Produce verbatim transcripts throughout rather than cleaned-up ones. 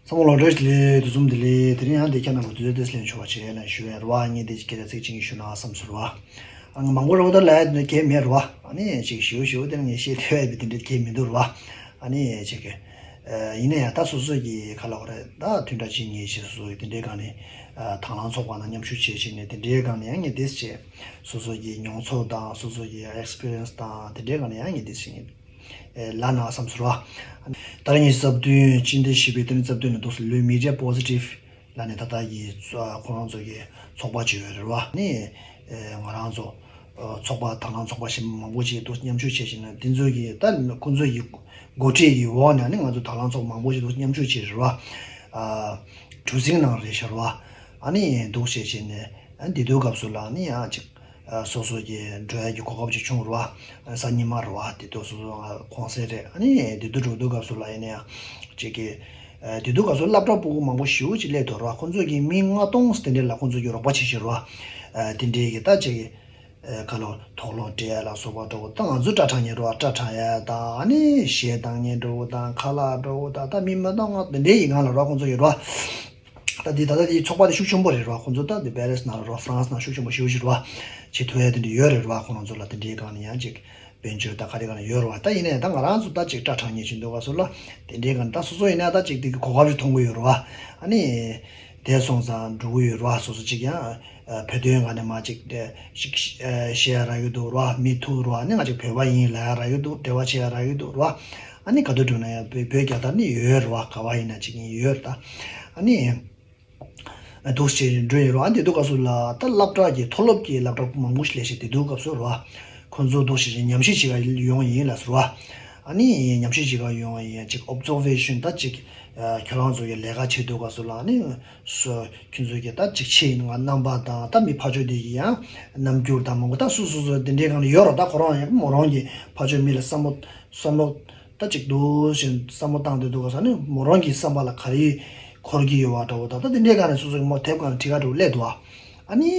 ཚང་མ་ལོ་འདྲ་ཞིག་ལས་དུས་གསུམ་དེ་ལས་དེ་རིང་ཡང་དེ་ཁྱེད་རྣམས་ལ་དུས་ཚོད་དེ་ལེན་ཆོག་པ་བྱས་ལ་ཞུ་ཡ་རེད་བ། ངས་དེ་སྐད་ཆ་ཚིག་གཅིག་ཞུ་ན་བསམ་སོང་རེད་བ། ཨ་ང་མང་པོ་རེད་བ། ད་ལས་དེ་གས་མེད་རེད་བ། ཨ་ནི་ཅིག་ཞུ་ཞུ་དེ་ངས་བཤད་ཐུབ་ཡ་དེ་འདྲ་གས་མི་འདུག་རེད་བ། ཨ་ནི་ཅིག་གི་ཡིན་ན་ཡང་ད་སོ་སོ་གི་ཁ་ལག་རེད་ད་མཐུན་སྒྲིལ་བྱེད་ངེས་ཤེས་སོ་སོ་གི་དེ་འདྲའི་སྒང་ནས་དང་བླངས་ཚོགས་པ་ནང་མཉམ་ཞུགས་བྱེད་བྱེད་ནས་དེ་འདྲའི་སྒང་ནས་ཡང་ངས་དེ་བྱས། སོ་སོ་གི་མྱོང་ཚོར་དང་སོ་སོ་གི་ཨེག་སི་པི་རི་ཡན་སི་དང་དེ་འདྲའི་སྒང་ནས་ཡང་ངས་དེ་བྱས་ངས། ལ་ན་བསམ་ཟེར་བ། ད་རེས་ངས་རྩ་བདུན་སྤྱི་ཟླ་བཞི་པའི་དེ་ནི་རྩ་བདུན་ནས་འདུག་སེ་ལོས་མི་ཌི་ཡ་པོ་ཟི་ཊིབ་ལ་ནས་ད་ལྟ་ཡི་ཁོ་རང་ཚོ་གི་ཚོགས་པ་ཅིག་ཡོད་རེད་བ། ནི་ང་རང་ཚོ་ཚོགས་པ་དང་བླངས་ཚོགས་པ་ཞིག་མང་པོ་ཅིག་འདུག་མཉམ་ཞུགས་བྱས་ཤིང་ན་དེ་ཚོ་གི་ད་ཁོ་ཚོ་ཡི་འགོ་ཁྲིད་ཀྱི་འོག་ནས་ནི་ང་ཚོ་དང་བླངས་ཚོགས་མང་པོ་ཅིག་འདུག་མཉམ་ཞུགས་བྱས་རེད་བ། གྲུ་གཟིངས་ནང་རེད་ཤར་བ། ཨ་ནི་འདུག་བྱས་ཤིང་ནས་འདི་དུས་སྐབས་སུ་ལ་ནི་ཡང་ཅིག་སོ་སོ་གི་འགྲོ་ཡ་གི་གོ་སྐབས་ཅིག་བྱུང་རེད་བ། སང་ཉི་མ་རེད་བ། དེ་དུས་སོ་སོ་གུང་སེང་རེད། ཨ་ནི་དེ་དུས་འགྲོ་དུས་སྐབས་སུ་ལ་ཡིན་ན་ཡང་ཅིག་གི་དེ་དུས་སྐབས་སུ་སློབ་གྲྭ་ཕྲུ་གུ་མང་པོ་ཞེ་པོ་ཅིག་སླེབས་འདུག་རེད་བ། ཁོང་ཚོ་གི་མི་ལྔ་སྟོང་དེ་འདྲས་ལ་ཁོང་ཚོ་གི་རོགས་པ་བྱེད་བཞིན་རེད་བ། དེ་འདྲས་གི་ད་ཅིག་གི་ཁ་ལོ་དོགས་སློང་སྤྲད་ཡ་ལ་སོགས་པ་འགྲོ་ད་ང་ཚོ་སྐྲ་འཁྲབ་མཁན་འགྲོ་བ། སྐྲ་འཁྲབ་ཡ་དང་ཨ་ནི་གཞས་བཏང་མཁན་འགྲོ་དང་ཁ་ལག་འགྲོ་ད་ད་མི་མི་སྟོང་ལྔ་དེ་འདྲས་ཡི་སྒང་ལ་རེད་བ། ཁོང་ཚོ་ཡོད་རེད་བ། ད་འདི་ད་ལྟ་འདི་ཚོགས་པ་འདི་ཤུགས་ཆེན་པོ་རེད་རོ། ཁོང་ཚོ་ད་འདི་པེ་རིས་ནང་ལ་རོ་ཧྥ་རན་སི་ནང་ཤུགས་ཆེན་པོ་ཞེ་པོ་ཞིག་རེད་བ། བྱེད་ཐུབ་ཡ་དེ་འདྲ་ཡོད་རེད་རོ། ཁོང་རང་ཚོ་ལ་དེ་འདྲའི་སྒང་ནས་ཡང་ཅིག་དཔལ་འབྱོར་ད་ག་རེ་སྒང་ནས་ཡོད་རེད་བ། ད་ཡིན་ནའི་ད་ང་རང་ཚོ་ད་ཅིག་སྐྲ་འཁྲབ་མཁན་ཞིག་འདུག་ག་སོ་ལ་དེ་འདྲའི་སྒང་ད་སོ་སོ་ཡིན་ན་ད་ཅིག་དེ་གི་གོ་སྐབས་ཞིག་མཐོང་གི་ཡོད་རེད་བ། ཨ་ནི་དེ་སོང་ཙང་འགྲོ་གི་ཡོད་རེད་བ། སོ་སོ་ཅིག་ཡང་བོད་དོན་སྒང་ནས་མ་ཅིག་ཞིག་བཤད་ཡ་རག་གི་འདུག་རེད་བ། མི་ཐུག་རེད་བ། ཨ་ནི་ང་ཅིག་བོད་པ་ཡིན་ལབ་ཡ་རག་གི་འདུག་འབྲེལ་བ་བྱེད་ཡ་རག་གི་འདུག་རེད་བ། ཨ་ནི་ག་དུས་འགྲོ་ན་ཡང་བོད་བོད་རྒྱལ་དར་ནི་ཡོད་རེད་བ། ག་བ་ཡིན་ན་ཅིག་ཡིན་ཡོད་རེད་ད། ཨ་ནི། འདུག་སེ་འགྲོ་ཡི་རོ། ཨ་འདི་དུས་སྐབས་སུ་ལ་ད་སློབ་གྲྭ་གི་མཐོ་སློབ་ཀྱི་སློབ་གྲྭ་མང་པོ་ཞིག་ལས་ཤིག་དེ་དུས་སྐབས་སུ་རོ། ཁོང་ཚོ་འདུག་སེ་ཉམས་ཞིབ་བྱེད་ག་ཡོང་ཡིན་ལ་ཟེར་རོ། ཨ་ནི་ཉམས་ཞིབ་བྱེད་ག་ཡོང་ཡིན་ཅིག་ཨོབ་ཛར་ཝེ་ཤན་ད་ཅིག་ཁྱོད་རང་ཚོ་གི་ལས་ཀ་བྱེད་དུས་སྐབས་སུ་ལ་ཨ་ནི་སོ་ཁྱོད་ཚོ་གི་ད་ཅིག་ཆེས་ཡིན་ང་རྣམ་པ་དང་ད་མི་ཕར་ཕྱོགས་དེ་གི་ཡང་རྣམ་འགྱུར་དང་མང་པོ་ད་སུ་སུ་སུ་དེ་འདྲའི་སྒང་ལ་ཡོད་རོ། ད་ཁོ་རང་ཡང་མོ་རང་གི་ཕར་ཕྱོགས་མི་ལ་བསམ་བློ་བསམ་བློ། ད་ཅིག་འདུག་ཞེས་བསམ་བློ་བཏང་དུས་འདུག་ག་ས་ནི་མོ་རང་གི་བསམ་པ་ལ་ག་རེ་འཁོར་གྱི་ཡོད་བ་འདྲ་བོ་ད་ད་དེ་འདྲའི་སྒང་ནས་སོ་སོ་གི་མོ་དེབ་སྒང་ལ་བྲིས་ཁ་འདྲ་བོ་སླེབས་འདུག་ཨ་ནི།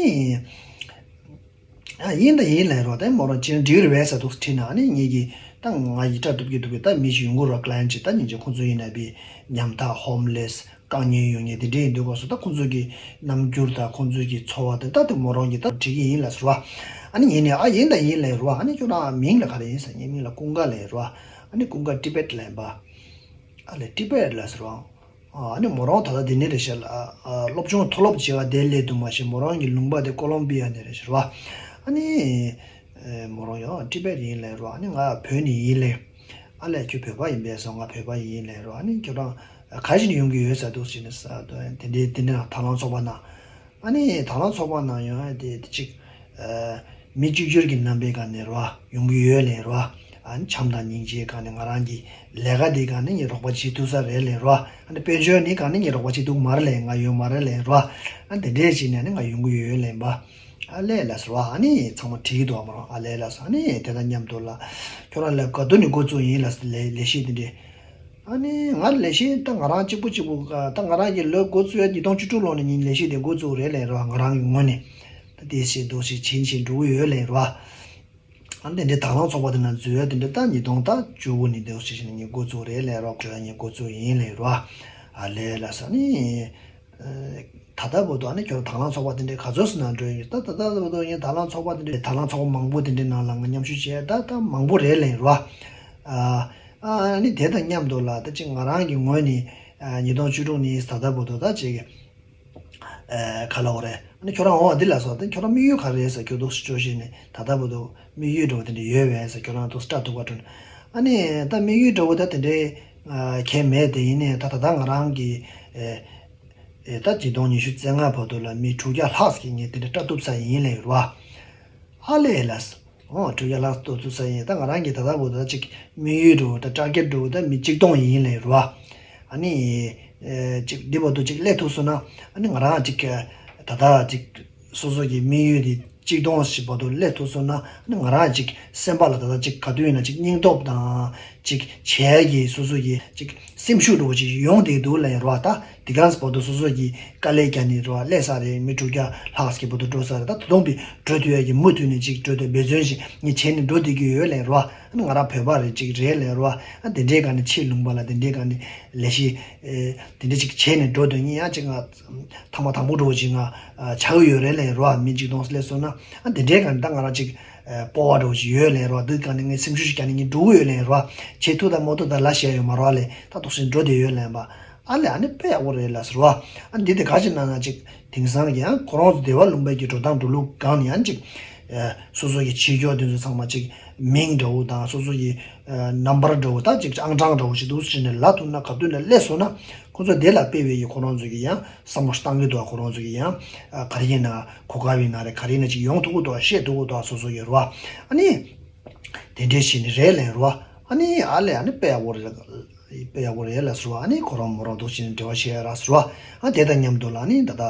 ཨ་ཡིན་ད་ཡིན་ལབ་རོགས་ད་མོ་རང་ཅི་འདྲ་འགྲིག་རེད་བས་ཟེར་འདུག་བྲིས་ན་ཨ་ནི་ངེད་ཀྱིས་ད་ང་ཡི་སྐྲ་གཏུབ་ཀྱི་འདུག་གི་ད་མི་ཞིག་ཡོང་གི་རོགས་ཀླ་ཡན་ཅིག་ད་ཉིན་ཅིག་ཁོང་ཚོ་ཡིན་ན་བི་ཉམ་ཐག་ཧོམ་ལེས། དཀའ་ངལ་ཡོད་མཁན་དེ་འདྲས་ཡིན་དུས་སྐབས་སུ་ད་ཁོང་ཚོ་གི་རྣམ་འགྱུར་དང་ཁོང་ཚོ་གི་འཚོ་བ་དེ་ད་དེ་མོ་རང་གི་ད་འགྲིག་གི་ཡིན་ལ་ཟེར་བ། ཨ་ནི་ཡིན་ནས་ཨ་ཡིན་ད་ཡིན་ལས་རེད་བ། ཨ་ནི་ཁྱོད་རང་མིང་ལ་ག་རེ་ཡིན་ཟེར་ངའི་མིང་ལ་ཀུན་དགའ་ལས་རེད་བ། ཨ་ནི་ཀུན་དགའ་ཊི་བེཊ་ལས་པ། ཨ་ལས་ཊི་བེཊ་ལ་ཟེར་བ། ཨ་ནི་མོ་རང་ད་ལྟ་དེ་ནས་རེད་ཤག་ལ་སློབ་སྦྱོང་མཐོ་སློབ་བྱེད་པ་དེ་སླེབས་དུས་མ་གཞི་མོ་རང་གི་ལུང་པ་དེ་ཀོ་ལོམ་བི་ཡ་ནས་རེད་ཟེར་བ། ཨ་ནི། མོ་རང་ཡང་ཊི་བེཊ་ཡིན་ལས་རོ། ཨ་ནི་ང་བོད་ནས་ཡིན་ལས། ཨ་ལས་ཁྱོད་བོད་པ་ཡིན་པས་སོ་ང་བོད་པ་ཡིན་ལས་རོ། ཨ་ནི་ཁྱོད་རང་ག་རེ་བྱས་ནས་ཡོང་གི་ཡོད་ཟེར་འདུག་ཟེར་ནས་ཟེར་དེ་འདྲའི་དེ་འདྲ་དང་བླངས་ཚོགས་པ་ནང་། ཨ་ནི་དང་བླངས་ཚོགས་པ་ནང་ཡོང་ཡ་དེ་དེ་གཅིག་མི་གཅིག་གྱུར་གྱི་རྣམ་པའི་སྒང་ནས་རོ་ཡོང་གི་ཡོད་ལས་རོ། ཨ་ནི་བྱམས་དང་སྙིང་རྗེའི་སྒང་ནས་ང་རང་གི་ལས་ཀ་དེའི་སྒང་ནས་ངས་རོགས་པ་བྱེད་ཐུབ་ས་རེད་ལས་རོ། ཨ་ནི་དཔལ་འབྱོར་ནི་སྒང་ནས་ངས་རོགས་པ་བྱེད་ཐུབ་མ་རེད་ལས་ང་ཡོད་མ་རེད་ལས་རོ། ཨ་ནི་དེ་འདྲའི་བྱས་ནས་ཨ་ནི་ང་ཡོང་གི་ཡོད་ལས་པ། ཨ་ལས་ལ་ཟེར་བ་ཨ་ནི་ཚང་མ་བྲིས་འདུག་བ་མོ་རང་ཨ་ལས་ལ་ཟེར་ཨ་ནི་དེ་དང་མཉམ་དུ་ལ་ཁྱོད་རང་ལས་ག་དུས་ནས་འགོ་བཙུགས་ཡིན་ལ་ཟེར་ལས་ལས་གཞི་དེ་འདྲས། ཨ་ནི་ང་ལས་གཞི་ད་ང་རང་གཅིག་པུ་གཅིག་པུ་ད་ང་རང་གི་ལོ་འགོ་བཙུགས་ཡ་ཉིས་སྟོང་བཅུ་དྲུག་ལོ་ནས་ཉིན་ལས་གཞི་དེ་འགོ་བཙུགས་རེད་ལས་རོ་ང་རང་གི་ངོས་ནས་ད་དེ་བྱེད་འདུག་ཞེས་བྱིན་བྱིན་འགྲོ་གི་ཡོད་ལས་རོ། ཨ་ནི་དེ་འདྲས་དང་བླངས་ཚོགས་པ་དེ་ན་འཛུལ་ཡ་དེ་འདྲས་ད་ཉིས་སྟོང་ད་བཅུ་དགུ་ནས་འདུག་ཞེས་བྱིན་ངས་འགོ་བཙུགས་རེད་ལས་རོ་འགྲོ་ཡ་ངས་འགོ་བཙུགས་ཡིན་ལས་རོ། ཨ་ལས་ལ་ཟེར་ཨ་ནི། ད་ལྟ་བར་དུ་ཨ་ནི་ཁྱོད་རང་དང་བླངས་ཚོགས་པ་དེ་འདྲའི་ག་ཚོད་ཟིན་ན་འགྲོ་ཡོད་ད། ད་ལྟ་བར་དུ་ངས་དང་བླངས་ཚོགས་པ་དེ་འདྲའི་དང་བླངས་ཚོགས་པ་མང་པོ་དེ་འདྲའི་ནང་ལ་ང་མཉམ་ཞུགས་བྱས་ད་ད་མང་པོ་རེད་ལན་རོ། ཨ་ནི་དེ་དང་མཉམ་དུ་ལ་ད་ཅིག་ང་རང་གི་ངོས་ནས་ཉིས་སྟོང་བཅུ་དྲུག་ནས་ད་ལྟ་བར་དུ་ད་ཅིག་ག་ལ་འོ་རེད། ཨ་ནི་ཁྱོད་རང་འོ་འདི་ལ་སོ་ད་ཁྱོད་རང་དམིགས་ཡུལ་ག་རེ་རེད་ཟེར་ཁྱོད་འདུག་སེ་ཅོ་ཞེས་ནས་ད་ལྟ་བར་དུ་དམིགས་ཡུལ་འགྲོ་བ་དེ་འདྲ་ཡོད་བས་ཟེར་ཁྱོད་རང་འདུག་སེ་སྐྲ་གཏུབ་པ་འགྲོ་ནས་ཨ་ནི་ད་དམིགས་ཡུལ་འགྲོ་བ་ད་དེ་འདྲའི་གལ་མེད་དེ་ཡིན་ནས་ད་ད་ལྟ་ང་རང་གི་ཨེ་ད་ཉིས་སྟོང་ཉི་ཤུ་རྩ་ལྔ་བར་དུ་ལ་མི་དྲུག་བརྒྱ་ལྷག་ཅིག་ངས་དེ་འདྲ་སྐྲ་གཏུབ་ཚར་ཡིན་ལས་རོ། ཨ་ལས་ལགས། ཨོ་དྲུག་བརྒྱ་ལྷག་གཏུབ་ཚར་ཡིན་ད་ང་རང་གི་ད་ལྟ་བར་དུ་ད་ཅིག་དམིགས་ཡུལ་འགྲོ་ད་ཊར་གེཊ་འགྲོ་ད་མི་གཅིག་སྟོང་ཡིན་ལས་རོ། ཨ་ནི་ཨེ་ཅིག་འདི་བར་དུ་ཅིག་སླེབས་ཐུབ་སོང་ན་ཨ་ནི་ང་རང་ཅིག་ད་ལྟ་ཅིག་སོ་སོ་གི་དམིགས་ཡུལ་དེ་གཅིག་སྟོང་ཞིག་བར་དུ་སླེབས་ཐུབ་སོང་ན་ཨ་ནི་ང་རང་ཅིག་སེམས་པ་ལ་ད་ལྟ་ཅིག་ག་དུས་ཡིན་ན་ཅིག་སྙིང་སྟོབས་དང་ ཅིག་བྱས་ཀྱི་སོ་སོ་ཡི་ཅིག་སེམས་ཤུགས་འདྲ་བོ་ཅིག་ཡོང་བསྡད་འདུག་ལབ་ཡིན་རོ། ད་དེ་ག་ཙམ་བར་དུ་སོ་སོ་ཡི་དཀའ་ལས་བརྒྱབ་ནས་རོ། སླེབས་ས་རེད། མི་དྲུག་བརྒྱ་ལྷག་ཙམ་གྱི་བར་དུ་འགྲོ་ས་རེད། ད་ད་དུང་པའི་འགྲོ་ཐུབ་ཡ་གི་མུ་མཐུད་ནས་ཅིག་འགྲོ་དུས་འབད་བརྩོན་ཞིག་ངས་བྱས་ནས་འགྲོ་བསྡད་ཀྱི་ཡོད་ལབ་ཡིན་རོ། ང་རང་བོད་པ་རེད། ཅིག་རེད་ལབ་ཡིན་རོ། དེ་འདྲའི་སྒང་ནས་ཕྱི་ལུང་པ་ལ་དེ་འདྲའི་སྒང་ནས་ལས་གཞི་དེ་འདྲ་ཅིག་བྱས་ནས་འགྲོ་དུས་ངས་ཡང་ཅིག་ང་ཐེངས་མ་དང་པོ་འདྲ་བོ་ཅིག་ང་ཆགས་ཀྱི་ཡོད་རེད་ལབ་ཡིན་རོ། མི་གཅིག་སྟོང་སླེབས་སོང་ན་དེ་འདྲའི་སྒང་ནས་ད་ང་རང་ཅིག་སྤོབས་པ་འདྲ་བོ་ཞིག་ཡོད་ལབ་རོ། འདི་ག་ནས་ངས་སེམས་ཤུགས་ཤིག་རྒྱག་ནས་ངས་འགྲོ་གི་ཡོད་ལབ་རོ། བྱེད་ཐུབ་དང་མ་ཐུབ་དང་ལབ་བཤད་ཡོད་མ་རོ་ལས། ད་ཏོག་ཙམ་འགྲོ་བསྡད་ཡོད་ལབ་པ། ཨ་ལས་ཨ་ནི་དཔེ་ཡག་པོ་རེད་ལབ་ཟེར་རོ། ཨ་འདི་དེ་ག་ཅིག་ན་ན་ཅིག་དེང་སང་གི་ཡང་ཁོ་རང་ཚོ་སྡེ་བ་ལུང་པའི་གི་འགྲོ་སྟངས་འགྲོ་ལུགས་སྒང་ནས་ཡང་ཅིག་སོ་སོ་གི་བྱེད་ཕྱོགས་དེ་ཚོ་ཚང་མ་ཅིག་མིང་འདྲ་བོ་དང་སོ་སོ་གི་ནམ་བར་འདྲ་བོ་ད་ཅིག་ཨང་གྲངས་འདྲ་བོ་ཞིག་འདུག་ཟེར་ནས་ལབ་ཐུབ་ན། ག་དུས་ནས་སླེབས་སོང་ན་ཁོ་ཚོ་དེ་ལ་དཔེ་བའི་གི་ཁོ་རང་ཚོ་གི་ཡང་བསམ་བློ་བཏང་གི་འདུག་ཁོ་རང་ཚོ་གི་ཡང་ག་རེ་ཡིན་ན། གོ་སྐབས་ཡིན་ན་རེད། ག་རེ་ཡིན་ན་ཅིག་ཡོང་ཐུབ་ཀྱི་འདུག་བཤད་ཐུབ་ཀྱི་འདུག་སོ་སོ་ཡོད་རེད་བ། ཨ་ནི། དེ་འདྲས་བྱས་ནས་རེད་ལབ་རེད་བ། ཨ་ནི་ཨ་ལས་ཨ་ནི་དཔེ་ཡག་པོ་རེད། དཔེ་ཡག་པོ་རེད་ལབ་ཟེར་བ། ཨ་ནི་ཁོ་རང་མོ་རང་འདུག་བྱས་ནས་འབྲེལ་བ་བྱས་ར་ཟེར་བ། ཨ་དེ་དང་མཉམ་དུ་ལ་ཨ་ནི་ད་ལྟ།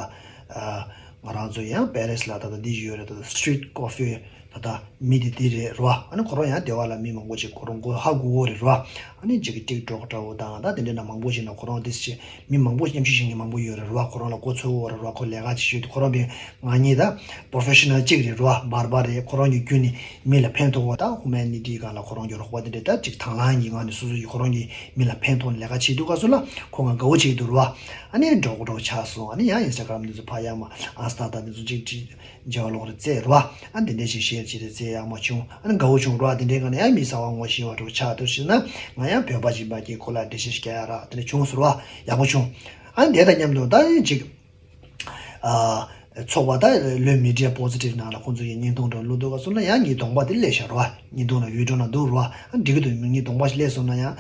ང་རང་ཚོ་ཡང་པེ་རིས་ལ་ད་ལྟ་འདི་ཡོད་རེད། ད་ལྟ་སི་ཊི་རིཊ་ཀོ་ཕི་ད་ལྟ་མི་དེ་དེ་རེད་རེད་བ། ཨ་ནི་ཁོ་རང་ཡང་སྡེ་བ་ལ་མི་མང་པོ་ཅིག་ཁོ་རང་མགོ་ཧ་གོ་གོ་རེད་རེད་བ། ཨ་ནི་ཅིག་གི་ཊིག་ཊོག་འདྲ་བོ་དང་ད་དེ་འདྲས་ན་མང་པོ་ཞིག་ན་ཁོ་རང་དེ་ཅིག་མི་མང་པོ་མཉམ་ཞུགས་བྱེད་མཁན་མང་པོ་ཡོད་རེད་རེད་བ། ཁོ་རང་ལ་མགོ་ཚོད་ཡོད་རེད་རེད་བ། ཁོ་ལས་ཀ་ཅིག་ཞུས་དུས་ཁོ་རང་པའི་ང་གཉིས་ད་པོ་རོ་ཕེ་ཤི་ནལ་གཅིག་རེད་རེད་བ། བར་བར་རེད། ཁོ་རང་གི་བརྒྱུད་ནས་མི་ལ་ཕན་ཐོགས་པ་ད་ཧུ་མེ་ནི་ཊི་སྒང་ལ་ཁོ་རང་གི་རོགས་པ་དེ་འདྲས་ད་ཅིག་དང་བླངས་ཀྱི་ངང་ནས་སོ་སོ་ཡི་ཁོ་རང་གི་མི་ལ་ཕན་ཐོགས་ནས་ལས་ཀ་བྱེད་དུས་སྐབས་སུ་ལ་ཁོ་ང་དགའ་བོ་བྱེད་ཀྱི་འདུག་རེད་བ། ཨ་ནི་འགྲོ་གོ་འགྲོ་ཆགས་སོང་། ཨ་ནི་ཡང་ཨིན་སི་ཊ་གྷ་རམ་འདི་ཚོ་ཕར་ཡར་མར་ཨང་སི་ཐག་དང་འདི་ཚོ་ཅིག་ཅིག་མཇལ་བ་ལོག་རེ་བཙལ་ར། ཨ་འདི་འདྲས་ཞིག་ཤེར་བྱེད་རེ་བཙལ་ཡག་མ་བྱུང་། ཨ་ནི་དགའ་བོ་བྱུང་ར། དེ་འདྲའི་སྒང་ནས་ཡང་མི་གསར་བ་ངོ་ཤེས་པ་འདྲ་བོ་ཆགས་འདུག་ཟེར་ན། ང་ཡང་བོད་པ་ཞིག་མ་གི་ཁོ་ལ་འགྲེལ་བཤད་ཞིག་རྒྱག་ཡག་ར་དེ་འདྲ་བྱུང་ཟེར་བ། ཡག་པོ་བྱུང་། ཨ་ནི་དེ་དང་མཉམ་དུ་ད་ཡིན་ཅིག་ཨ་ཚོགས་པ་ད་ལོ་མི་ཌི་ཡ་པོ་ཟི་ཊིབ་ནང་ལ་ཁོང་ཚོ་ཡི་བརྙན་ཐུང་འདྲ་བླུག་འདུག་ག་སོང་ན་ཡང་ངའི་གདོང་པ་དེ་སླེབས་ཤག་ར་བ། བརྙན་ཐུང་ལ་ཝི་ཌི་ཡོ་ནང་འདུག་ར་བ། ཨ་འགྲིག་གི་འདུག་ངའི་གདོང་པ་ཞིག་སླེབས་སོང་ན་ཡང་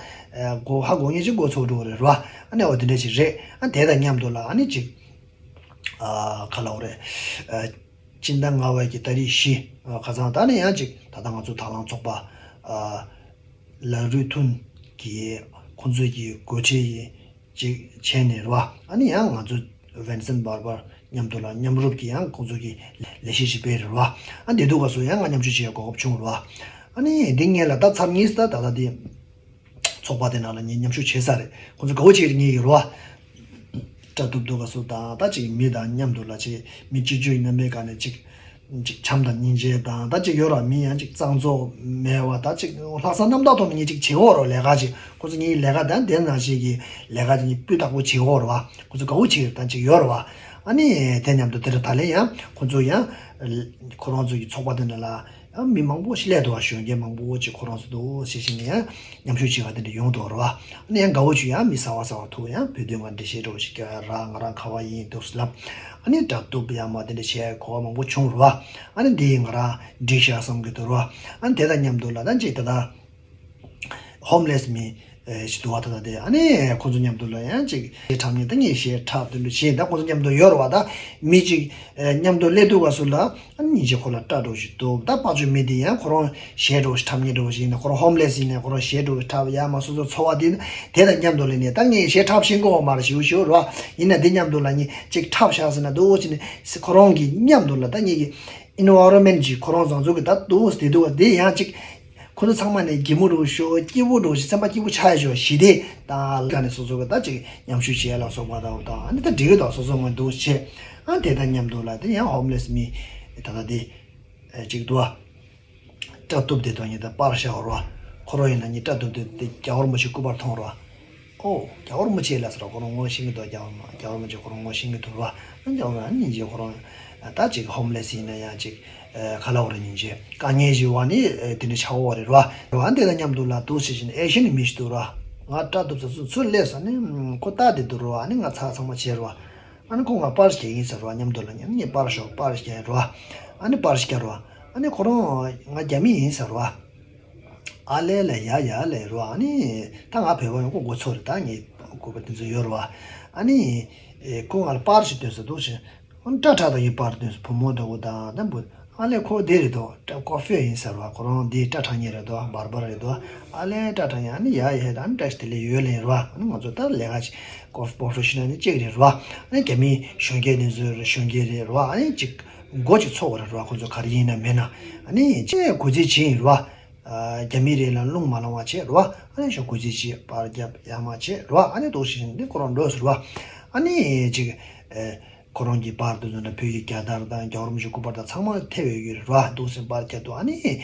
མགོ་ཧ་གོ་ངེས་ཅིག་མགོ་ཚོས་འགྲོ་གི་རེད་ར་བ། ཨ་ནི་འོ་དེ་འདྲ་ཞིག་རེད། ཨ་དེ་དང་མཉམ་དུ་ལ་ཨ་ནི་ཅིག་ཨ་ག་ལབ་དགོས་རེད། ཨ་སྤྱི་ཟླ་ལྔ་པའི་གི་ཏ་རིག་བཞི། ཨ་ཁ་སང་ད་ནི་ཡང་ཅིག་ད་ལྟ་ང་ཚོ་དང་བླངས་ཚོགས་པ་ཨ་ལ་རུས་ཐུན་གྱི་ཁོང་ཚོའི་གི་འགོ་ཁྲིད་ཡིན་ཅིག་བྱས་ནས་རེད་བ། ཨ་ནི་ཡང་ང་ཚོ་ཝན་སན་བར་བར་མཉམ་དུ་ལ་མཉམ་རུབ་ཀྱི་ཡང་ཁོང་ཚོ་གི་ལས་གཞི་ཞིག་སྤེལ་རེད་བ། ཨ་འདི་དུས་སྐབས་སུ་ཡང་ང་མཉམ་ཞུགས་བྱེད་ཡག་གོ་སྐབས་བྱུང་རེད་བ། ཨ་ནི་འདི་ངས་ལ་ད་ཚར་གཉིས་ད་ད་ལྟ་འདི། ཚོགས་པ་དེ་ནང་ལ་ངས་མཉམ་ཞུགས་བྱས་ས་རེད། ཁོང་ཚོ་དགའ་བོ་བྱེད་ཀྱི་རེད་ངེས་ཀྱི་རོ། སྐྲ་གཏུབ་འདུག་ག་སུ་དང་ད་ཅིག་མི་དང་མཉམ་དུ་ལ་ཅིག་མི་གཅིག་གྱུར་ཡིན་ན་མེད་ག་ནས་ཅིག་ཅིག་བྱམས་དང་སྙིང་རྗེ་དང་ད་ཅིག་ཡོད་ར། མི་ཡང་ཅིག་གཙང་བཙོག་མེད་པ་ད་ཅིག་ལྷག་བསམ་རྣམ་དག་ཐོག་ནས་ངས་ཅིག་བྱེད་འོ་རོ་ལས་ཀ་ཅིག་ཁོང་ཚོ་ངའི་ལས་ཀ་དང་དེ་ནང་བཞིན་གྱི་ལས་ཀ་ཅིག་ངས་སྤུས་དག་པོ་བྱེད་འོ་རོ་བ། ཁོང་ཚོ་དགའ་བོ་བྱེད་ཀྱི་ད་ཅིག་ཡོད་རོ་བ། ཨ་ནི་དེ་མཉམ་དུ་དེ་འདྲ་ད་ལན་ཡང་ཁོང་ཚོ་ཡང་ཁོ་རང་ཚོ་གི་ཚོགས་པ་དེ་འདྲ་ལ། ཨ་མི་མང་པོ་ཞིག་སླེབས་འདུག་བ། གཞོན་སྐྱེས་མང་པོ་ཅིག་ཁོ་རང་ཚོ་འདུག་ཞེས་བྱས་ནས་ཡང་མཉམ་ཞུགས་བྱེད་པ་དེ་འདྲ་ཡོང་འདུག་ར་བ། ཨ་ནི་ཡང་དགའ་བོ་བྱུང་། ཡང་མི་གསར་བ་གསར་བ་ཐུག་ཡང་བོད་དོན་ང་འགྲེལ་བཤད་འདྲ་བོ་ཞིག་རྒྱག་ཡ་ར། ང་རང་ག་བ་ཡིན་འདུག་ལབ། ཨ་ནི་སྐྲ་གཏུབ་ཡ་མ་དེ་འདྲ་བྱས་གོ་བ་མང་པོ་བྱུང་ར་བ། ཨ་ནི་འདི་ཡིས་ང་རང་འགྲིག་ཤག་བསམ་གྱི་འདུག་ར་བ། ཨ་ནི་དེ་དང་མཉམ་དུ་ལ་ད་ཅིག་ད་ལྟ་ཧོམ་ལེས་མི་ཞིག་འདུག་བ། ད་ལྟ་དེ་ཨ་ནི་ཁོ་ཚོ་མཉམ་དུ་ལ་ཡང་ཅིག་གཞས་འཁྲབ་མཁན་ད་ངས་གཞས་འཁྲབ་དེ་འདྲ་བྱས་ད་ཁོ་ཚོ་མཉམ་དུ་ཡོད་ར་བ། ད་མི་ཅིག་མཉམ་དུ་སླེབས་དུས་སྐབས་སུ་ལ། ཨ་ནི་སྙིང་རྗེ་ཁོ་ལ་སྐྲ་འདྲ་བོ་ཞིག་གཏུབ། ད་དཔལ་འབྱོར་མི་དེ་ཡང་ཁོ་རང་གཞས་འདྲ་བོ་ཞིག་འཁྲབ་མཁན་འདྲ་བོ་ཞིག་ཡིན་ན། ཁོ་རང་ཧོམ་ལེས་ཡིན་ན་ཁོ་རང་གཞས་འདྲ་བོ་འཁྲབ་ཡ་མ་སོ་སོ་འཚོ་བ་དེ་དེ་དང་མཉམ་དུ་ལས་ནས་ད་ངས་གཞས་འཁྲབ་ཤེས་ཀྱི་ཡོད་མ་རེད་ཞུ་ཞུ་རོ། ཡིན་ན་འདི་མཉམ་དུ་ལ་ངས་ཅིག་འཁྲབ་བཞག་ཟེར་ན་འདུག་ཅེས་ནས་ཁོ་རང་གི་མཉམ་དུ་ལ་ད་ངེད་ཀྱི་ཨེན་ཝའི་རོན་མེན་ཊི་ཅིག་ཁོ་རང་རང་ཚོ་གི་ད་འདུག་དེ་འདུག་དེ་ཡང་ཅིག་ཁོ་ཚོ་ཚང་མ་ནས་གད་མོ་འདྲ་བོ་ཤོར། སྐྱིད་པོ་འདྲ་བོ་ཞིག་སེམས་པ་སྐྱིད་པོ་ཆགས་ཡ་ཞོག་ཞི་བདེ་དང་ལ་ནས་སོ་སོ་གི་ད་ཅིག་མཉམ་ཞུགས་བྱེད་ཡ་ལ་སོགས་པ་དང་དང་ཨ་ནི་ད་འགྲིག་གི་འདུག་སོ་སོ་ངོས་འདུག་བྱས། ཨ་དེ་དང་མཉམ་དུ་ལ་དེ་ཡང་ཧོམ་ལེས་མི་ད་ལྟ་དེ་ཅིག་འདུག་ཨ། སྐྲ་གཏུབ་དེ་དང་ཉིད་དུ་པར་ཤ་བར་བ། ཁོ་རང་ཡིན་ན་ཉིད་སྐྲ་གཏུབ་དེ་དེ་རྒྱལ་བ་རིན་པོ་ཆེ་སྐུ་པར་མཐོང་ར། ཨོ་རྒྱལ་བ་རིན་པོ་ཆེ་ལ་ཟེར་བ་ཁོ་རང་ངོ་ཤེས་ཀྱི་འདུག་རྒྱལ་བ་རྒྱལ་བ་རིན་པོ་ཆེ་ཁོ་རང་ངོ་ཤེས་ཀྱི་འདུག་ར། རྒྱལ་བ་རང་ཉིད་ཀྱིས་ཁོ་རང་ད་ཅིག་ཧོམ་ལེས་ཡིན་ན་ཡང་ཅིག་ཁ་ལ་བ་ར་ཉིན་བྱེད་དཀའ་ངལ་ཞིག་བ་ནི་དེ་འདྲ་ཆགས་འོ་རེད་ར། ར་འདི་དང་མཉམ་དུ་ལ་འདུག་ཟེར་བཞིན་ཨེ་ཤེ་ནི་མི་ཞིག་འདུག་ར། ང་སྐྲ་གཏུབ་ས་ཚུར་ཚུར་སླེབས་ས་ནི་ཁོ་ལྟ་དེ་འདུག་ར། ཨ་ནི་ང་ཚ་ཚང་མ་བྱས་ར། ཨ་ནི་ཁོ་ང་པར་རྒྱག་ཡིན་ཟེར་བ། མཉམ་དུ་ལ་ཉམ་ངས་པར་ཤོག་པར་རྒྱག་ར། ཨ་ནི་པར་རྒྱག་ར། ཨ་ནི་ཁོ་རང་ང་རྒྱ་མི་ཡིན་ཟེར་བ། ཨ་ལས་ལས་ཡ་ཡ་ལས་ར། ཨ་ནི་ད་ང་བོད་པ་ཡང་ཁོ་མགོ་ཚོས་རེད། ད་ངའི་སྐུ་པར་དེ་ཚོ་ཡོད་ར་བ། ཨ་ནི་ཁོ་ང་ལ་པར་ཞིག་སྟོན་ཟེར་འདུག་ཟེར། ཨ་ནི་སྐྲ་ཁྲ་དང་ངའི་པར་སྟོན་ཟེར། བུ་མོ་འདྲ་བོ་དང་ད་བུ། ཨ་ལས་ཁོ་དེ་རེད་དོ། སྐྲ་ཀོ་ཧྥེ་ཡིན་ཟེར་བ། ཁོ་རང་དེ་སྐྲ་ཁྲ་ཉེ་རེད་དོ། བར་བར་རེད་དོ། ཨ་ལས་སྐྲ་ཁྲ་ཉེ། ཨ་ནི་ཡ་ཡ་ད་ཨ་ནི་བཀྲ་ཤིས་བདེ་ལེགས་ཡོད་ལེ་ར། ཨ་ནི་ང་ཚོ་ད་ལས་ཀ་ཅིག་ཀོ་ཧྥེ་པོ་རོ་ཕེ་ཤ་ནལ་ནི་གཅིག་རེད་ར། ཨ་ནི་རྒྱ་མི་གཞོན་སྐྱེས་དེ་ཚོ་གཞོན་སྐྱེས་རེད་ར། ཨ་ནི་ཅིག་མགོ་ཅིག་ཚོས་པ་རེད་ར། ཁོ་ཚོ་ག་རེ་ཡིན་ན་མེད་ན། ཨ་ནི་ཅིག་གུས་བརྩི་བྱེད་ཡིན་ར། རྒྱ་མི་རེ་ལ་རླུང་མ་ལངས་པ་བྱས་རེད་བ། ཨ་ནི་ཞོག་གུ་ཚིག་ཅིག་པར་རྒྱབ་ཡ་མ་བྱས་རེད་བ། ཨ་ནི་འདུག་བྱས་ནས་ཁོ་རང་འགྲོ་ཟེར་བ། ཨ་ནི་ཅིག་ཨེ། ཁོ་རང་གི་པར་དེ་ཚོ་འདྲ་བོད་ཀྱི་རྒྱལ་དར་དང་རྒྱལ་བ་རིན་པོ་ཆེའི་སྐུ་པར་དང་ཚང་མ་ཐེབས་ཡོད་ཀྱི་རེད་བ། འདུག་སེ་པར་རྒྱབ་འདུག་ཨ་ནི་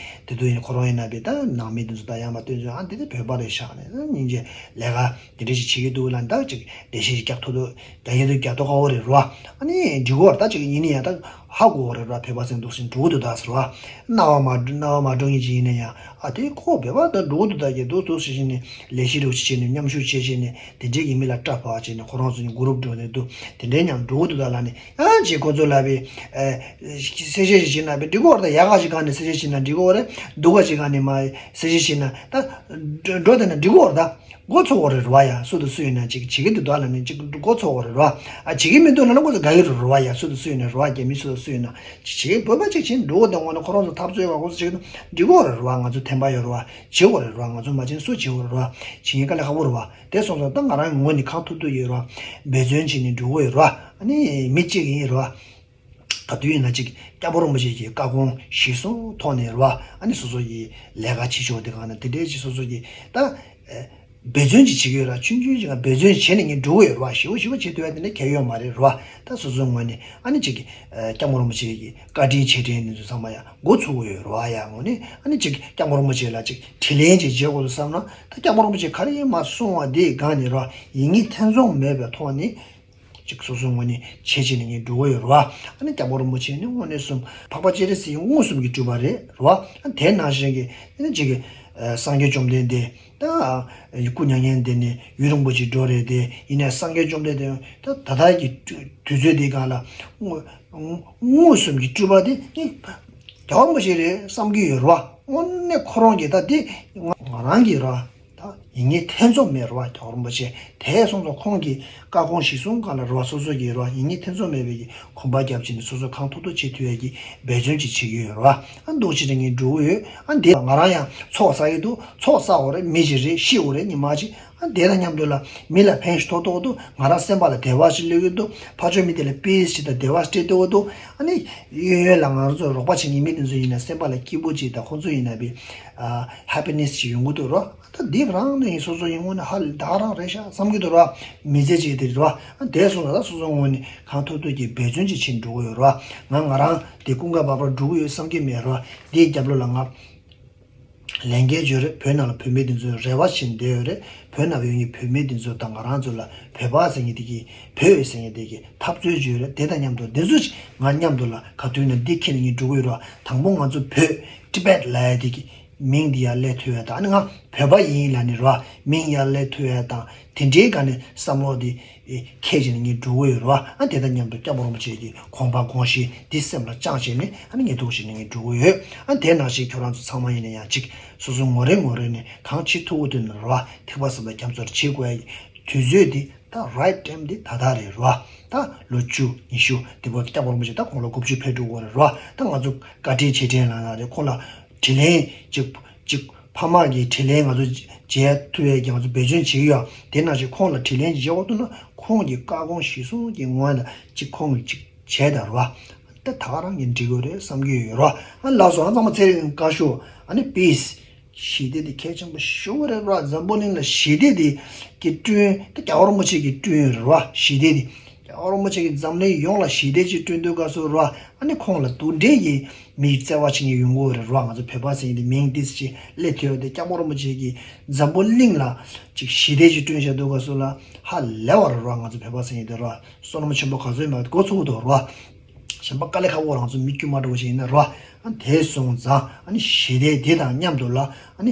དེ་དུས་ཡིན་ཁོ་རང་ཡིན་ན་བས་ད་ནང་མི་དེ་ཚོ་ད་ཡར་མར་སྟོན་ཚུལ། ཨ་འདི་ད་བོད་པ་རེད་ཤག་ནས་སྙིང་རྗེ། ལས་ཀ་དེ་འདྲ་ཞིག་བྱེད་ཀྱི་འདུག་ལབ་ནས་ད་ཅིག་འགྲེལ་བཤད་ཞིག་རྒྱག་ཐུབ་འདུག་རྒྱག་ཡས་འདུག་རྒྱག་ཐུབ་ཁག་པོ་རེད་བ། ཨ་ནི་འགྲིག་གི་རེད། ད་ཅིག་ཡིན་ན་ཡང་ད་ཧ་གོ་གི་རེད་བ། བོད་པ་ཚོ་འདུག་སེ་འགྲོ་གི་འདུག་ད་ཟེར་བ། རྣ་བ་མ་རྣ་བ་མ་འགྲོ་མཁན་ཅིག་ཡིན་ན་ཡང་ཨ་དེ་ཁོ་བོད་པ་ད་འགྲོ་གི་འདུག་ད་ཀྱི་འདུག་འདུག་སེ་བྱས་ནས་ལས་གཞི་རེ་བ་ཞིག་བྱས་ནས་མཉམ་ཞུགས་བྱས་བྱས་ནས། དེ་འདྲའི་གི་མི་ལ་སྐྲག་པ་བྱས་ནས་ཁོ་རང་ཚོ་གི་གུ་རུབ་འགྲོ་ནས་འདུག་དེ་འདྲའི་མཉམ་འགྲོ་གི་འདུག་ད་ལབ་ནས། ཡང་ཅིག་ཁོ་ཚོ་ལ་བས་ཨེ་གསལ་བཤད་ཞིག་བྱེད་ན་བས་འགྲིག་གི་རེད། ད་ཡག་ག་ཞིག་གང་ནས་གསལ་བཤད་བྱེད་ན་འགྲིག་གི་རེད། སྡུག་ག་ཞིག་གང་ནས་མ་གསལ་བཤད་བྱེད་ན་ད་འགྲོ་བསྡད་ན་འགྲིག་གི་རེད། ད་མགོ་ཚོས་གི་རེད་བ། ཡ་སུ་དང་སུ་ཡིན་ན་ཅིག་བྱེད་ཀྱི་འདུག་ད་ལབ་ནས་ཅིག་མགོ་ཚོས་གི་རེད་བ། ཨ་བྱེད་ཀྱི་མི་འདུག་ལབ་ན་ཁོ་ཚོ་དགའ་གི་རེད་བ། ཡ་སུ་དང་སུ་ཡིན་ན་རེད་བ། རྒྱ་མི་སུ་དང་སུ་ཡིན་ན་ཅིག་བྱེད་བོད་པ་ཅིག་བྱེད་འགྲོ་གི་འདུག་དངོས་གནས་ཁོ་རང་ཚོ་འཐབ་རྩོད་བ་ཁོ་ཚོ་བྱེད་ཀྱི་འདུག་འགྲིག་གི་རེད་བ། ང་ཚོ་དད་པ་ཡོད་རེད་བ། བྱེད་དགོས་རེད་བ། ང་ཚོ་མ་བྱེད་ན་སུ་བྱེད་དགོས་རེད་བ། བྱེད་མཁན་དཀའ་ལས་ཁག་པོ་རེད་བ། དེ་སོང་ཙང་ད་ང་རང་ངོས་ནས་གང་ཐུབ་ཐུབ་ཡོད་རེད་བ། འབད་བརྩོན་བྱས་ནས་འགྲོ་གི་ཡོད་རེད་བ། ཨ་ནི་མི་གཅིག་ཡིན་རེད་བ། ག་དུས་ཡིན་ན་ཅིག་སྐྱབས་མགོན་རིན་པོ་ཆེ་གི་བཀའ་དགོངས་གཞིར་བཟུང་ཐོག་ནས་རེད་བ། ཨ་ནི་སོ་སོ་ཡི་ལས་ཀ་བྱེད་ཕྱོགས་དེ་གང་ན་དེ་འདྲའི་ཅིག་སོ་སོ་གི་ད་འབད་བརྩོན་ཅིག་བྱེད་ཀྱི་ཡོད་ར། ཆུང་ཆུང་ཅིག་ལ་འབད་བརྩོན་བྱས་ནས་ངས་འགྲོ་གི་ཡོད་རེད་བ། ཞེ་པོ་ཞེ་པོ་བྱེད་ཐུབ་ཡ་དེ་འདྲ་གལ་ཡོད་མ་རེད་རེད་བ། ད་སོ་སོའི་ངོས་ནས་ཨ་ནི་ཅིག་སྐྱབས་མགོན་རིན་པོ་ཆེ་གི་བཀའ་དྲིན་རྗེས་དྲན་དེ་ཚོ་ཚང་མ་ཡང་མགོ་ཚོས་ཀྱི་ཡོད་རེད་བ། ཡ་ངོས་ནས་ཨ་ནི་ཅིག་སྐྱབས་མགོན་རིན་པོ་ཆེ་ལ་ཅིག་དྲིན་ལན་ཅིག་འཇལ་དགོས་འདུག་བསམ་ན། ད་སྐྱབས་མགོན་རིན་པོ་ཆེ་ག་རེ་ཡིན་མ་གསུང་བ་དེའི་སྒང་ནས་རེད་བ། ཡིན་ངེས་ཐེ་ཚོམ་མེད་པའི་ཐོག་ནས། ཅིག་སོ་སོའི་ངོས་ནས་བྱས་བྱས་ནས་ངས་འགྲོ་གི་ཡོད་རེད་བ། ཨ་ནི་སྐྱབས་མགོན་རིན་པོ་ཆེ་ནི་དངོས་གནས་གསུམ་འཕགས་པ་སྤྱན་རས་གཟིགས་མངོན་སུམ་གྱི་སྤྲུལ་པ་རེད་རེད་བ། ཨ་དེ་ནང་བཞིན་གྱི་ཨ་ནི་ཅིག་གི་ཨ་སངས་རྒྱས་བཅོམ་ལྡན་འདས་ད་སྐུ་མྱ་ངན་འདས་ནས་ཡུན་རིང་པོ་ཅིག་འགྲོ་རེད་དེ། ཡིན་ནའི་སངས་རྒྱས་བཅོམ་ལྡན་འདས་ད་ད་ལྟ་གི་དུས་ཚོད་འདི་སྒང་ལ་དངོས་དངོས་སུམ་གྱི་སྤྲུལ་པ་དེ་ནི་རྒྱལ་བ་རིན་པོ་ཆེ་རེད་བསམ་གྱི་ཡོད་རེད་བ། དངོས་གནས་ཁོ་རང་གི་ད་དེ་ང་ང་རང་གི་རེད་བ། ད་ཡིན་ངེས་ཐེ་ཚོམ་མེད་རེད་བ། རྒྱལ་བ་རིན་པོ་ཆེ་དེ་སོང་ཙང་ཁོང་གི་བཀའ་དགོངས་གཞིར་བཟུང་སྒང་ལ་རེད་བ། སོ་སོ་གི་རེད་བ། ཡིན་ངེས་ཐེ་ཚོམ་མེད་པའི་གི་གོམ་པ་རྒྱབ་བྱས་ནས་སོ་སོ་གང་ཐུབ་ཐུབ་བྱེད་ཐུབ་ཡ་གི་འབད་བརྩོན་ཅིག་བྱེད་ཀྱི་ཡོད་རེད་བ། ཨ་འདུག་བྱས་ནས་ངས་འགྲོ་གི་ཡོད། ཨ་འདི་ང་རང་ཡང་ཚོགས་བསགས་ཀྱི་འདུག་ཚོགས་བསགས་དགོས་རེད། མི་ཞིག་རེད། ཤི་དགོས་རེད། ཉི་མ་ཅིག་ཨ་དེ་དང་མཉམ་དུ་ལ་མི་ལ་ཕན་ཞིག་ཐོགས་ཐུབ་ཀྱི་འདུག་ང་རང་སེམས་པ་ལ་བདེ་བ་ཞིག་སླེབས་ཀྱི་འདུག་ཕར་ཕྱོགས་མི་དེ་ལ་པི་སི་ཅིག་དང་བདེ་བ་སྤྲད་ཐུབ་ཀྱི་འདུག་ཨ་ནི་གཡས་གཡོན་ལ་ང་རང་ཚོ་རོགས་པ་བྱེད་མཁན་མི་དེ་ཚོ་ཡིན་ན་སེམས་པ་ལ་སྐྱིད་པོ་ཅིག་དང་། ཁོང་ཚོ་ཡིན་ན་བི་ཧེ་པི་ནེ་སི་ཅིག་ཡོང་གི་འདུག་རོ། ད་འདི་རང་ནི་སོ་སོ་ཡིན་ངོ་ནི་ཧ་ལས་ད་རང་རེད་ཤག་བསམ་གྱི་འདུག་རོ། མི་ཚེ་ཅིག་དེ་རོ། དེ་སོང་ཙང་ད་སོ་སོ་ངོས་ནས་གང་ཐུབ་ཐུབ་ཀྱིས་འབད་བརྩོན་ཅིག་བྱེད་འགྲོ་གི་ཡོད་རོ། ང་ང་རང་དེ་ཀུན་དགའ་བར་བར་འགྲོ་གི་ཡོད་བསམ་གྱི་མེད་རོ། དེའི་རྒྱབ་ལོགས་ལ་ང་ལས་འགན་ཅིག་ཡོད་རེད། བོད་ནང་ལ་བོད་མི་དེ་ཚོ་རེ་བ་བྱེད་བསྡད་ཡོད་རེད། བོད་ནང་ཡོད་མཁན་བོད་མི་དེ་ཚོ་དང་ང་རང་ཚོ་ལ་བོད་པ་ཟེར་མཁན་དེ་གི་བོད་ཟེར་མཁན་དེ་གི་འཐབ་རྩོད་ཅིག་ཡོད་རེད། དེ་དང་མཉམ་དུ་དེ་ཚོ་ང་མཉམ་དུ་ལ་ག་དུས་ནས་འདི་འཁྱེར་ནས་ངས་འགྲོ་གི་ཡོད་རོ། དང་པོ་ང་ཚོ་བོད་ཊི་བེཊ་ལབ་ཡ་དེ་གི་མིང་འདི་ཡར་སླེབས་ཐུབ་ཡ་དང་། ཨ་ནི་ང་བོད་པ་ཡིན་ལབ་ནས་རོ། མིང་ཡར་སླེབས་ཐུབ་ཡ་དང་། དེ་འདྲའི་སྒང་ནས་བསམ་བློ་འདི་འཁྱེར་བྱས་ནས་ངས་འགྲོ་གི་ཡོད་རོ། ཨ་དེ་དང་མཉམ་དུ་སྐྱབས་མགོན་རིན་པོ་ཆེ་གི་དགོངས་པ་དགོངས་གཞི་འདི་སེམས་ལ་བཅངས་བྱས་ནས་ཨ་ནི་ངས་འདུག་བྱས་ནས་ངས་འགྲོ་གི་ཡོད། ཨ་དེ་ནང་བཞིན་ཁྱོད་རང་ཚོ་ཚང་མ་ཡིན་ན་ཡང་ཅིག་སོ་སོ་ངོ་རེ་ངོ་རེ་ནས་གང་བྱེད་ཐུབ་ཀྱི་འདུག་ན་རོ། ཐེག་པ་གསུམ་པ་རྒྱ་མཚོར་བྱེད་དགོས་ཡ་གི་དུས་ཚོད་འདི་ད་རའིཊ་ཊའིམ་འདི་ད་ལྟ་རེད་རོ། ད་ལོ་བཅུ་ཉི་ཤུ་དེ་བར་སྐྱབས་མགོན་རིན་པོ་ཆེ་ད་ཁོང་ལ་དགུ་བཅུ་ཕེབས་འགྲོ་གི་རེད་རོ། ད་ང་ཚོ་བཀའ་དྲིན་རྗེས་དྲན་ལབ་ན་རེད། ཁོང་ལ་དྲིན་ལན་ཅིག་ཅིག་ཕ་མ་གི་དྲིན་ལན་ང་ཚོ་འཇལ་ཐུབ་ཡས་ཀྱི་ང་ཚོ་འབད་བརྩོན་བྱེད་ཀྱི་ཡོད། དེ་ནང་བཞིན་ཁོང་ལ་དྲིན་ལན་འཇལ་དགོས་འདུག་ན་ཁོང་གི་བཀའ་དགོངས་གཞིར་བཟུང་གི་ངོས་ལ་ཅིག་ཁོང་གིས་ཅིག་བྱས་དང་རོ། ད་ད་ག་རང་གིས་འགྲིག་གི་རེད་བསམ་གྱི་ཡོད་རོ། ཨ་ལགས་སོ། ཨ་ཚང་མ་ཚེ་རིང་བཀའ་ཤོག་ཨ་ནི་པི་སི། ཞི་བདེ་དེ་གལ་ཆེན་པོ་ཞེ་པོ་རེད་རོ། འཛམ་བུ་གླིང་ལ་ཞི་བདེ་དེ་གི་བསྐྲུན། དེ་རྒྱལ་བ་རིན་པོ་ཆེ་གིས་བསྐྲུན་ཡོད་རེད་རོ། ཞི་བདེ་དེ་རྒྱལ་བ་རིན་པོ་ཆེ་གིས་འཛམ་གླིང་ཡོངས་ལ་ཞི་བདེ་ཅིག་བསྐྲུན་དུས་སྐབས་སུ་རོ། ཨ་ནི་ཁོང་ལ་དེ་འདྲའི་གི་མི་བརྩེ་བ་བྱེད་མཁན་ཡོང་གི་ཡོད་རེད་རོ། ང་ཚོ་བོད་པ་ཟེར་མཁན་དེ་མིང་དེ་ཅིག་སླེབས་ཐུབ་ཡོད་དེ། རྒྱལ་བ་རིན་པོ་ཆེ་གིས་འཛམ་བུ་གླིང་ལ་ཅིག་ཞི་བདེ་ཅིག་བསྐྲུན་བཞག་དུས་སྐབས་སུ་ལ་ཧ་ལས་པ་རེད་རོ། ང་ཚོ་བོད་པ་ཟེར་མཁན་དེ་རོ། བསོད་ནམས་ཆེན་པོ་ག་ཚོད་ཡོད་མེད་མགོ་ཚོས་ཀྱི་འདུག་རོ། གཞན་པ་དཀའ་ལས་ཁག་པོ་རང་ཚོ་མི་དཀྱུས་མ་འདྲ་བོ་ཞིག་ཡིན་ན་རོ། ཨ་དེ་སོང་ཙང་ཨ་ནི་ཞི་བདེ་དེ་དང་མཉམ་དུ་ལ་ཨ་ནི་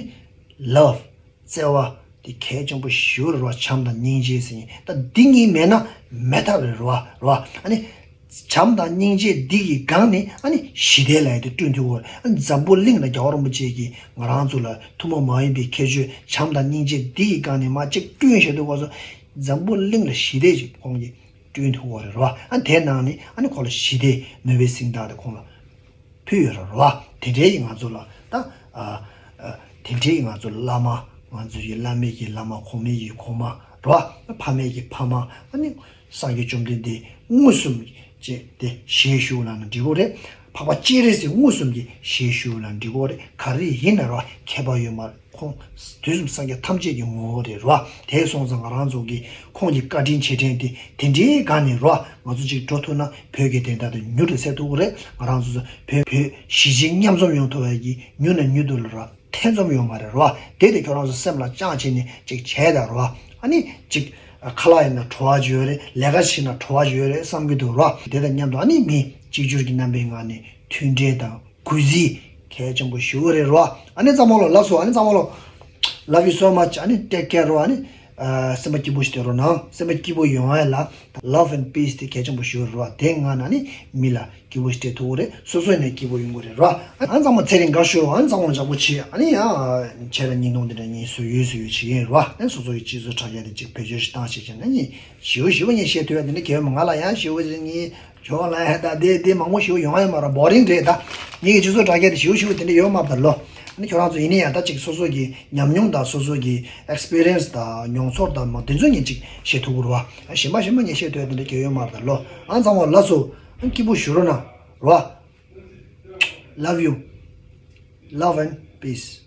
ལབ་བརྩེ་བ་དེ་གལ་ཆེན་པོ་ཞེ་པོ་རེད་རོ། བྱམས་དང་སྙིང་རྗེ་ཟེར་མཁན་ད་འདི་གཉིས་མེད་ན་མེད་ཐབས་རེད་རོ། རོ། ཨ་ནི་བྱམས་དང་སྙིང་རྗེ་འདི་གི་སྒང་ནས་ཨ་ནི་ཞི་བདེ་ལབ་ཡ་དེ་བསྐྲུན་ཐུབ་ཀྱི་ཡོད་རེད། ཨ་ནི་འཛམ་བུ་གླིང་ལ་རྒྱལ་བ་རིན་པོ་ཆེ་གིས་ང་རང་ཚོ་ལ་ཐུན་མོང་མ་ཡིན་པའི་ཁྱད་ཆོས་བྱམས་དང་སྙིང་རྗེ་འདི་གི་སྒང་ནས་མར་ཅིག་བསྐྲུན་བཞག་དུས་སྐབས་སུ་འཛམ་བུ་གླིང་ལ་ཞི་བདེ་ཞིག་ཁོང་གིས་བསྐྲུན་ཐུབ་ཀྱི་ཡོད་རེད་རོ། ཨ་དེའི་ནང་ནས་ཨ་ནི་ཁོ་ལ་ཞི་བདེའི་ནོ་བེལ་གཟེངས་རྟགས་དེ་ཁོང་ལ་ཕུལ་ཡོད་རེད་རོ། དེ་འདྲའི་ང་ཚོ་ལ་ད་ཨ་ཨ་དེ་འདྲའི་ང་ཚོ་བླ་མ། ང་ཚོ་ཡི་བླ་མའི་གི་བླ་མ། གོང་མའི་གི་གོང་མ་རོ། ཕ་མའི་གི་ཕ་མ། ཨ་ནི་སངས་རྒྱས་བཅོམ་ལྡན་འདས་མངོན་སུམ་བྱས་ཏེ་ཞལ་བཞུགས་ལབ་ན་འགྲིག་གི་རེད། འཕགས་པ་སྤྱན་རས་གཟིགས་མངོན་སུམ་གྱི་ཞལ་བཞུགས་ལ་འགྲིག་གི་རེད། ག་རེ་ཡིན་ན་རོ་ཁྱད་པར་ཡོད་མ་རེད། ཁོང་དུས་གསུམ་སངས་རྒྱས་ཐམས་ཅད་ཀྱི་ངོ་བོ་རེད་རོ། དེ་སོང་ཙང་ང་རང་ཚོ་གི་ཁོང་གི་བཀའ་དྲིན་རྗེས་དྲན་དེ་དེ་འདྲའི་སྒང་ནས་རོ། ང་ཚོ་ཅིག་འགྲོ་ཐུབ་ན་བོད་ཀྱི་བདེན་མཐའ་དེ་མྱུར་དུ་གསལ་ཐུབ་ཀྱི་རེད། ང་རང་ཚོ་བོད་བོད་གཞིས་བྱེས་མཉམ་འཛོམས་ཡོང་ཐུབ་པའི་གི་མྱུར་ནས་མྱུར་དུ་ལ་རོ། ཐེ་ཚོམ་ཡོད་མ་རེད་རོ། དེ་དེ་ཁྱོད་རང་ཚོ་སེམས་ལ་བཅངས་བྱས་ནས་ཅིག་བྱས་དང་རོ། ཨ་ནི་ཅིག་ཁ་ལག་ཡིན་ན་བྲོ་བ་ཅིག་ཡོད་རེད། ལས་ཀ་བྱས་ན་བྲོ་བ་ཅིག་ཡོད་རེད་བསམ་གྱི་འདུག་རོ། དེ་དང་མཉམ་དུ་ཨ་ནི་མི་གཅིག་གྱུར་གྱི་རྣམ་པའི་ངང་ནས་མཐུན་འབྲེལ་དང་གུས་བརྩི་གལ་ཆེན་པོ་ཞེ་པོ་རེད་རོ། ཨ་ནི་ཚང་མ་ལོ་ལགས་སོ། ཨ་ནི་ཚང་མ་ལོ། Love you so much. ཨ་ནི་take care རོ། ཨ་ནི་ཨ་སེམས་པ་སྐྱིད་པོ་ཞིག་བསྡད་རོགས་གནང་། སེམས་པ་སྐྱིད་པོ་ཡོང་ཡ་ལ་love and peace དེ་གལ་ཆེན་པོ་ཞེ་པོ་རེད་རོ། དེ་ངང་ན་ནི་མི་ལ་སྐྱིད་པོ་ཞིག་སྤྲད་ཐུབ་ཀྱི་རེད། སོ་སོ་ནས་སྐྱིད་པོ་ཡོང་གི་རེད་རོ། ཨ་ནི་ཚང་མ་ཚེ་རིང་དགའ་ཤོག་ཨ་ནི་ཚང་མ་ཇག་པོ་བྱེད། ཨ་ནི་ཡང་ཁྱེད་ལ་ཉིན་ནོང་འདི་འདྲ་ཉིན་སུ་ཡོད་སུ་ཡོད་བྱེད་ཀྱི་ཡིན་རོ། ཨ་ནི་སོ་སོ་ཡི་སྤྱི་ཚོགས་དྲ་རྒྱ་དེ་གཅིག་བེད་སྤྱོད་ཞིག་བཏང་བྱེད་ཀྱི་ན་ནི་ཞེ་པོ་ཞེ་པོ་ངས་བཤད་ཐུབ་ཡ་དེ་འདྲ་གལ་མ། ང་ལ་ཡང་ཞེ་པོ་ཞིག་ངས་ཇོ་ལ་ཡ་ད་དེ་དེ་མང་པོ་ཞེ་པོ་ཡོང་ཡ་མ་ར་boring རེད་ད། ངེད་ཀྱི་སྤྱི་ཚོགས་དྲ་རྒྱ་དེ་ཞེ་པོ་ཞེ་པོ་དེ་འདྲ་ཡོད་མ་རེད་ད་ལོ། ཨ་ནི་ཁྱོད་རང་ཚོ་ཡིན་ན་ཡང་ད་ཅིག་སོ་སོ་གི་ཉམས་མྱོང་དང་སོ་སོ་གི་experience དང་མྱོང་ཚོར་དང་མ་དེ་ཚོ་ངས་ཅིག་བཤད་ཐུབ་ཀྱི་རེད་བ། གཞན་པ་གཞན་པ་ངས་བཤད་ཐུབ་ཡ་དེ་འདྲ་གལ་ཡོད་མ་རེད་ད་ལོ། ཨ་ཚང་མ་ལགས་སོ། ཨ་སྐྱིད་པོ་བཞུགས་རོགས་གནང་རོ། Love you. Love and peace.